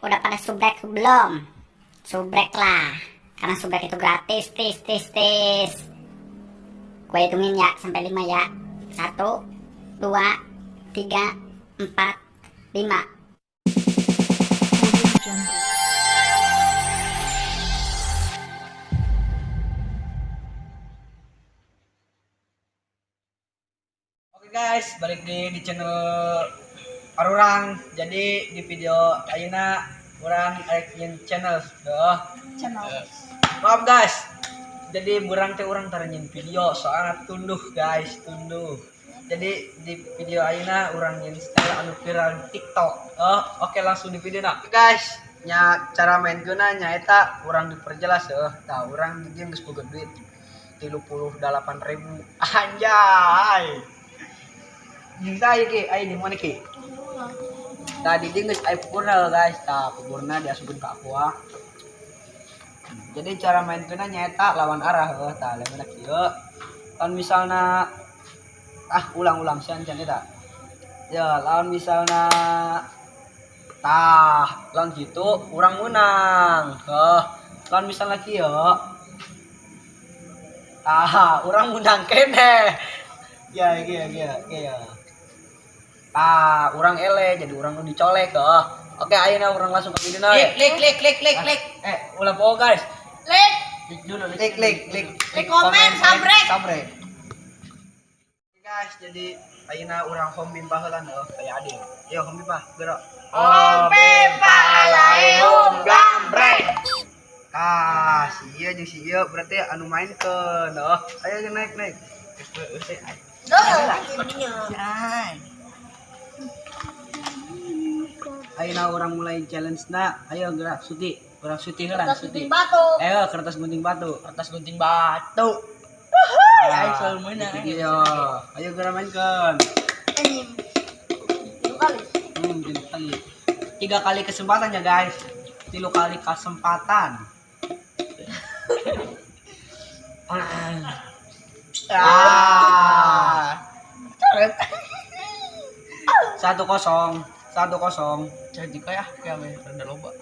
Udah pada subrek belum? Subrek lah, karena subrek itu gratis, tis tis tis. Gue hitungin ya sampai 5 ya. 1, 2, 3, 4, 5. Oke guys, balik di channel Arurang. Jadi di video ayeuna urang arek nyin channel tuh. Channel. Maaf guys. Jadi burang teh urang tara nyin video soalnya tunduh guys, tunduh. Jadi di video ayeuna urang nyin style anu viral di TikTok. Oh, oke langsung di video nah. Guys, nya cara main geuna nya eta urang diperjelas heuh. Tah urang di game geus boga duit 38.000. Anjay. Jeung tah ieu ki, aya di mana ki? Tadi dia geus aya pupurna guys, tah pupurna diasupkeun ka aqua. Jadi cara main keuna nyaeta lawan arah heuh, tah lamun kieu. Lawan misalna ulang-ulang sian can eta. Ya, lawan misalna tah, lawan kitu urang meunang. Heuh, lawan misalna kieu tah, urang meunang keneh. Ya, iya iya iya. Ah, urang ele jadi urang nu dicolek heuh. Oke, ayeuna urang langsung ke video Klik klik klik klik klik. Ulah poho guys. Klik. Klik dulu, klik klik klik. Klik komen, sabrek. Sabrek. Oke guys, jadi ayeuna urang home bim baheula heuh aya Adil. Ayo home bim bah, gerak. Home bim alae home blambrek. Ah, si ieu jeung si ieu berarti anu mainkeun heuh. Ayo naik naik. Ayeuna urang mulai challenge na. Ayo gerak Suti. Urang Suti heula, Kertas Suti. gunting batu. Ayo kertas gunting batu. Kertas gunting batu. Ayo selalu menang. Iya. Ayo gerak mainkeun. Anjing. Tiga kali. 3 kali. 3 kali kesempatan ya guys. 3 kali kesempatan. Ah. Coret. 1-0. 1-0. Jadi kayak kayak rada loba.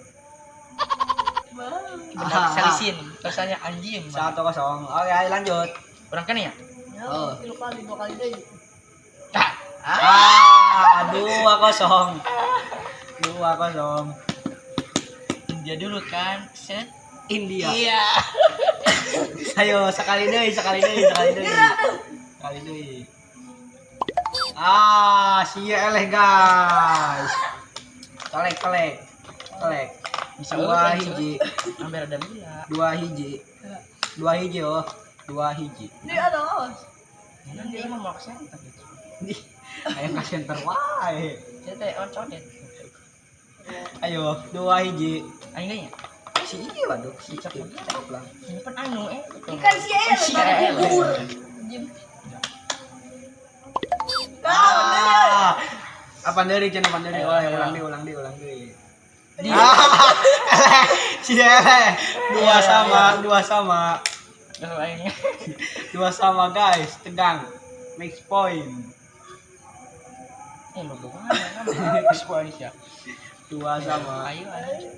Benar salisin, rasanya anjing. 1-0. Oke, ayo lanjut. Urang kan ya? Oh. 3 kali, 2 kali deh. Ah, 2-0. 2-0. India dulu kan, set. India. Iya. Ayo sekali deh, sekali deh, sekali deh. Sekali deh. Ah, sia eleh guys. Colek, colek. Colek. Bisa 2 hiji. Hampir ada mila. 2 hiji. 2 hiji oh. 2 hiji. Ini ada awas. Nanti emang mau ke center gitu. Ih, ayo ke center wae. Saya teh on codet. Ayo, 2 hiji. Ayo nya. Si iya waduh, si cakep cakep lah. Ini pan anu Ikan si eleh bubur. Ah, apa dari channel apa dari? Oh, ulang deh, ulang deh, ulang deh. Si eleh. 2 sama, 2 sama. 2 sama guys, tegang. Max point. Lo max point ya. 2 sama. Ayo, ayo.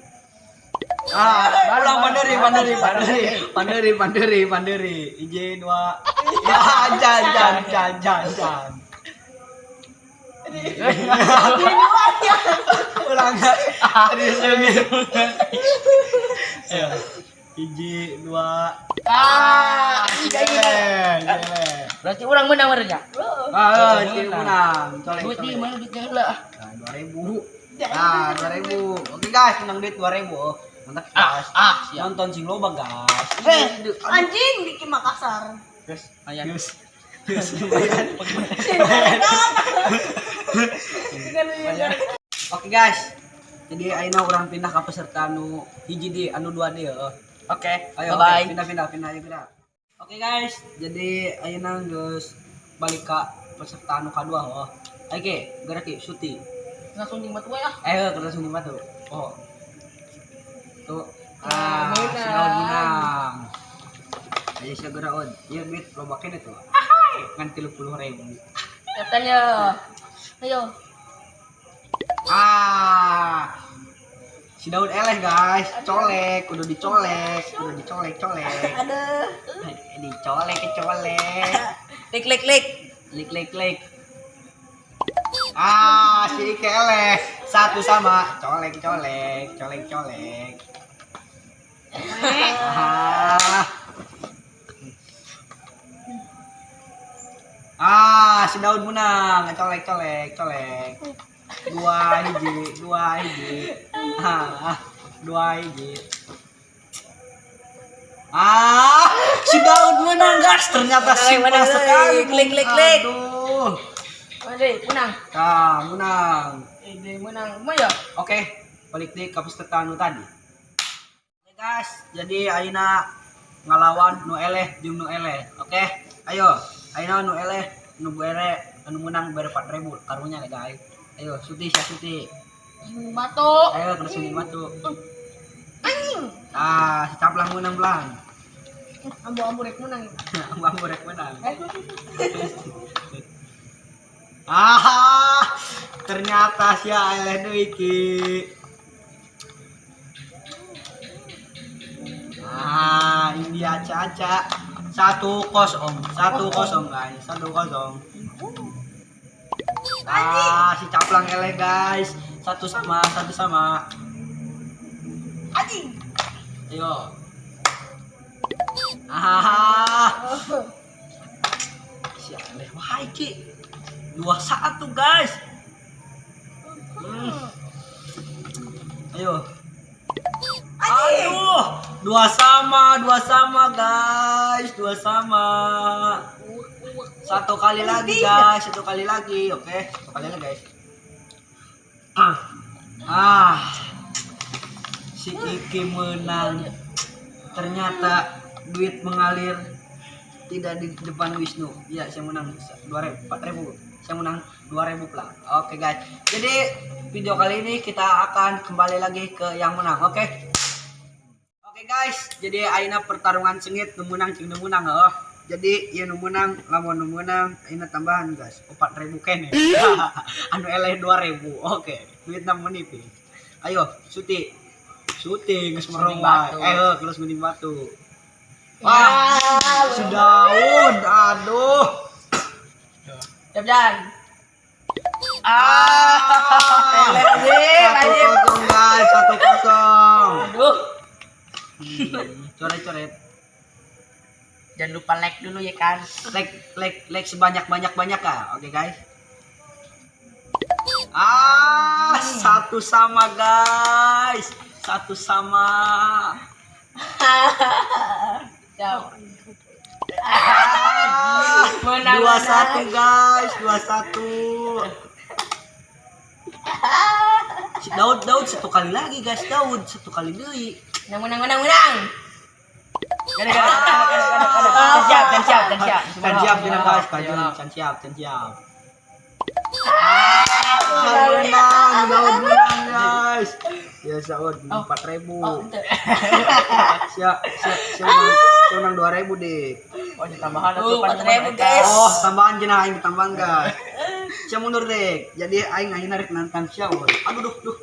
Ah, ulang panderi, panderi, panderi, panderi, panderi, panderi. IJ 2. Ya, jan, jan, jan, jan, jan. Ulang. Serius, serius. Hiji, 2. Ah, iya. Berarti urang menang merenya. Ah, itu menang. Colek. Duit di mana duitnya lah? Nah, 2000. Nah, 2000. Oke guys, menang duit 2000. Mantap guys. Ah, siap. Nonton sing loba guys. Anjing bikin Makassar. Guys, Ayan. Guys. Guys, lumayan. Oke guys. Jadi ayeuna urang pindah ke peserta anu hiji di anu 2 di heuh. Oke, ayo bye bye. Pindah pindah pindah ayo pindah. Oke guys, jadi ayeuna geus balik ke peserta anu kadua heuh. Ayo ke, gerak ki, Suti. Langsung gunting batu ya. Kertas gunting batu. Oh. Tuh. Ah, si Daud menang. Ayo sia gerak on. Ieu duit loba keneh tuh. Ngan 30.000. Katanya. Ayo. Ah. Si Daud eleh, guys. Colek, udah dicolek, udah dicolek, colek. Ada. Dicolek, colek. Lik lik lik. Lik lik lik. Ah, si Ike eleh. Satu sama. Colek, colek, colek, colek. Ah. Ah, si Daud menang. Colek, colek, colek. 2-1, 2-1. Ah, 2-1. Ah, si Daud menang, guys. Ternyata Menang, simpel menang, sekali. Klik, klik, klik. Aduh. Mana menang. Ah, menang. Eh, menang. Maya. Oke, balik deh ke peserta nu tadi. Oke guys, jadi ayeuna ngalawan nu eleh jeung nu eleh. Oke, ayo. Ayeuna nu eleh, nu bere, anu menang bere 4000 karunya ya guys. Ayo, suti sia suti. Batu. Ayo terus sini batu. Anjing. Ah, si Caplang menang belang. Ambu-ambu rek menang. Ambu rek menang. Ah, ternyata sia eleh deui ki. Ah, ini dia Caca. 1-0, 1-0 guys, 1-0. Ah, si Caplang eleh guys. 1 sama, 1 sama. Anjing. Ayo. Ah, si eleh wae ki. 2-1 guys. Ayo. Aduh, 2 sama, 2 sama guys, 2 sama. Satu kali lagi guys, satu kali lagi, oke, satu kali lagi guys. Ah, ah, si Iki menang. Ternyata duit mengalir tidak di depan Wisnu. Iya, saya menang 2.000, 4.000. Saya menang 2.000 lah. Oke guys. Jadi video kali ini kita akan kembali lagi ke yang menang. Oke. Oke guys, jadi ayeuna pertarungan sengit nu menang jeung nu menang heuh. Jadi ieu nu menang, lamun nu menang ayeuna tambahan guys, 4.000 keneh. Anu eleh 2.000. Oke, duitna menipis. Ayo, suti. Suti geus merong wae. Batu. Eh, heuh, geus gunting batu. Wah, si Daud, aduh. Siap Jan. Ah, 1-0 guys, 1-0. Aduh. Coret coret. Jangan lupa like dulu ya kan. Like like like sebanyak banyak banyak ah. Oke guys. Ah, 1 sama guys. 1 sama. Siap. Ah, Menang, dua menang. satu guys, 2-1. Si Daud Daud satu kali lagi guys, Daud satu kali deui. Menang, menang, menang, menang. Gana, gana, gana, gana, gana, gana. Dan siap, dan siap, dan siap. Can siap dina guys, kajun, can siap, can siap. Ah, menang, Daud menang guys. Ya Saud 4.000. Oh, ente. Siap, siap, siap menang, siap menang 2.000 deh. Oh, ditambahan Oh, 4.000, guys. Oh, tambahan jenah aing tambahan guys. Siap mundur deh. Jadi aing aing narik nantang Syaun. Aduh duh duh.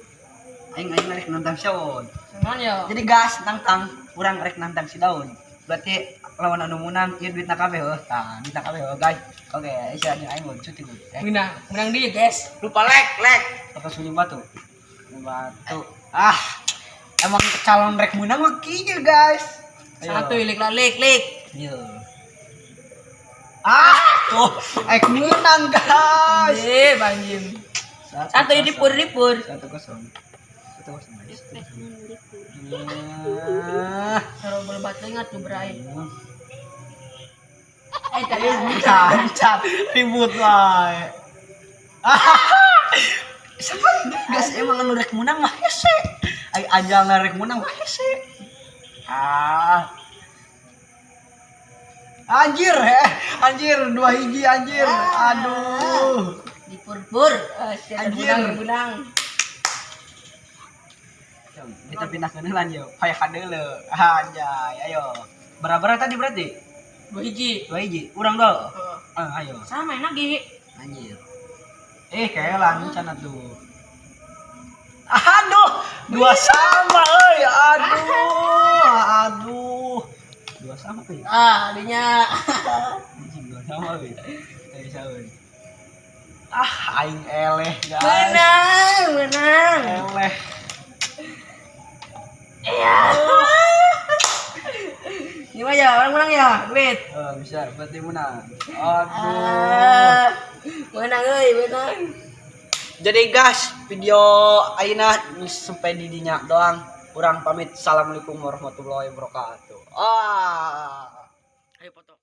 Aing aing narik nantang Syaun. Senang ya. Jadi gas nantang, urang rek nantang si Daud. Berarti lawan anu menang ieu duitna kabeh heuh. Tah, duitna kabeh heuh guys. Oke, sia jeung aing mun cuti mun. Eh, Menang, menang dia, guys. lupa like, like. Atau gunting batu. Gunting batu. Ah, emang calon rek menang mah kieu guys. Ayo. Satu, lik, lik, lik. Iya. Ah, tuh, ek menang guys. Eh, banjir. Satu ini pur, lipur. 1-0. 1-0 guys. Ah. Taruh bola batu ingat tuh berai. Eh, tadi. Cacat, ribut wae. Ah. Siapa guys emang anu rek menang mah hese. Ai aja rek menang mah hese. Ah. Anjir, eh. Anjir, 2-1 anjir. Aduh. Dipur-pur. Eh, siapa Anjir. menang, menang. Kita pindah ke nelan yuk. Kayak kadeule. Anjay, ayo. Berapa tadi berarti? 2-1. 2-1. Urang dol. Ah, ayo. Sama enak lagi. Anjir. Eh, kayak lan sana tuh. Aduh, 2 sama euy. Aduh, aduh. 2 sama euy. Ah, dinya. Anjing, 2 sama euy. Ayo saun. Ah, aing eleh, guys. Menang, menang. Eleh. Iya. Gimana ya? Urang menang ya? Duit. Oh, bisa, berarti menang. Aduh. Ah, menang euy, menang. Jadi guys, video ayeuna sampai di dinya doang. Urang pamit. Assalamualaikum warahmatullahi wabarakatuh. Ah. Ayo foto.